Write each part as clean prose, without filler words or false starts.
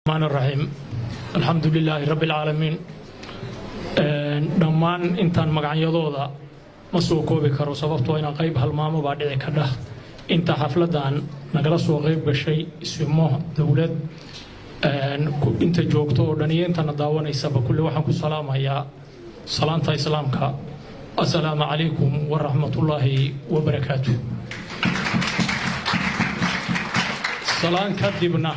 الرحمن الرحيم، الحمد لله رب العالمين. Dhammaan intaan magacyadooda ma soo koobi karo, sababtoo inaan qayb halmaamo baa dhici kadhah. Inta xafladan nagala soo qayb gashay, isimo, dowlad, inta joogto oo dhan iyo intana daawanaysaba, kulli waxaan ku salaamayaa salaanta Islaamka: assalaamu calaykum waraxmatullaahi wabarakaatu. Salaan kadibna,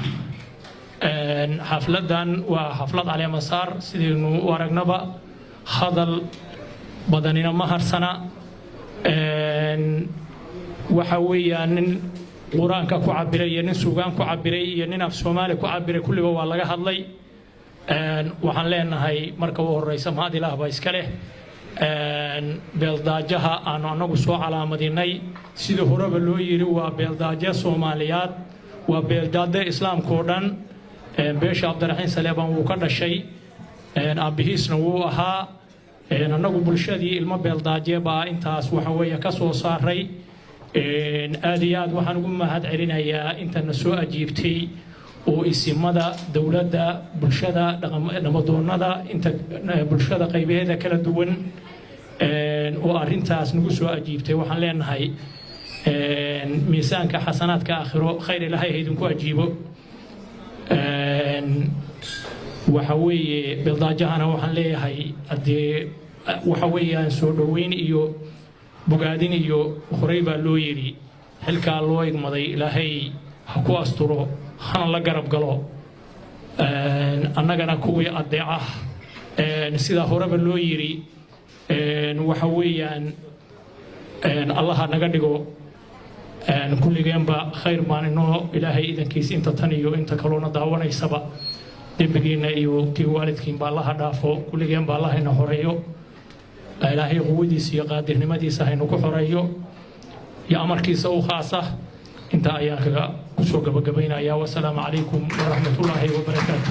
xafladan waa xaflad caleemasaar. Sidaynu u aragnaba, hadal badanina ma harsana. Waxa weeyaan nin Qur-aanka ku cabiray iyo nin suugaan ku cabiray iyo nin af Soomaali ku cabiray, kulliba waa laga hadlay. Waxaan leenahay, marka u horeysa, mahad Ilaah baa iska leh. Beeldaajaha aanu annagu soo calaamadinay, sidii horeba loo yiri, waa beeldaajo Soomaaliyaad, waa beeldaajo Islaamka oo dhan. Beesha Cabdiraxiin Saleebaan wuu ka dhashay, aabbihiisna wuu ahaa. Annagu bulshadii ilmo Beeldaaje baa intaas waxa weeye ka soo saaray. Aad iyo aad waxaan ugu mahad celinayaa intana soo ajiibtay oo isimada, dowladda, bulshada, dhamadoonada, inta bulshada qaybaheeda kala duwan oo arrintaas nagu soo ajiibtay. Waxaan leenahay, miisaanka xasanaadka aakhiro khayr Ilaahay ha idinku ajiibo. Waxa weeye, beeldaajahana waxaan leeyahay, haddee waxa weeyaan soo dhoweyn iyo bogaadin iyo horey baa loo yidhi, xilkaa loo igmaday Ilaahay ha ku asturo, hana la garab galo. Annagana kuwii adeeca, sidaa horeba loo yidhi, waxa weeyaan Allaha naga dhigo kulligeenba. Khayr baan inoo Ilaahay idankiis. Inta tan iyo inta kaloona daawanaysaba, dembigiinna iyo kii waalidkiinba Allaha dhaafo. Kulligeenba Allah ina horeeyo. Ilaahay quwadiisa iyo qaadirnimadiisa haynu ku xoreeyo iyo amarkiisa u khaasa. Intaa ayaan kaga kusoo gabagabaynayaa. Wasalaamu calaykum waraxmatullaahi wabarakaatu.